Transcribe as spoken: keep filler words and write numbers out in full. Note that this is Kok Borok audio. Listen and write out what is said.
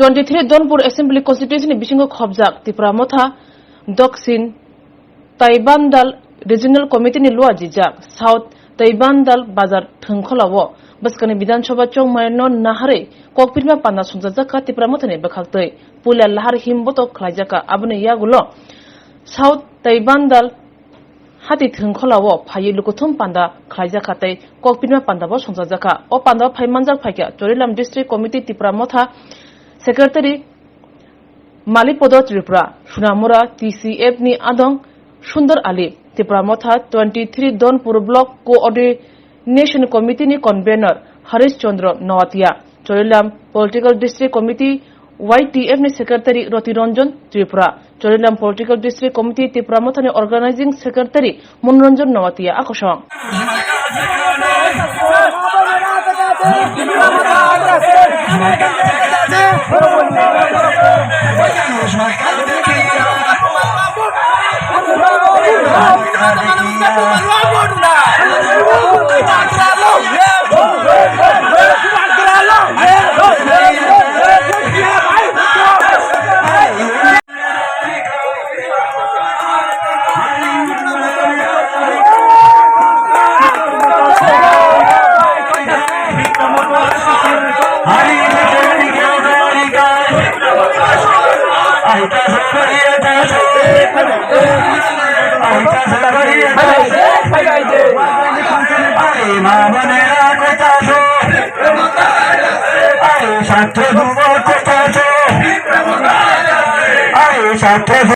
Twenty three Donpur Assembly Constituency ni bisingo khobjak Tipra Motha Doksin Taibandal Regional Committee ni lua jijak South Taibandal Bazar Thwngkholao bwskangni Bidhan Sabha chongmaino naharwi kokpirma panda songchajakha Tipra Mothani bwkhaktwi. Puila lahar him botok khlaijakha, aboni yagulo South Taibandal Hati Thwngkholao phaiwi lukuthum panda khlaijakha tei kokpirma pandabo songchajakha. O pandao phai manjak phaikha Chorilam District Committee Tipra Motha Secretary Malipodo Tripura, Sunamura T C F ni adong Sundor Ali, Tipra Motha twenty three Donpur Block Coordination Committee ni Convener Harish Chandra Noatia, Chorilam Political District Committee Y T F ni Secretary Roti Ranjan Tripura, Chorilam Political District Committee Tipra Mothani Organizing Secretary Monoranjan Noatia akosong.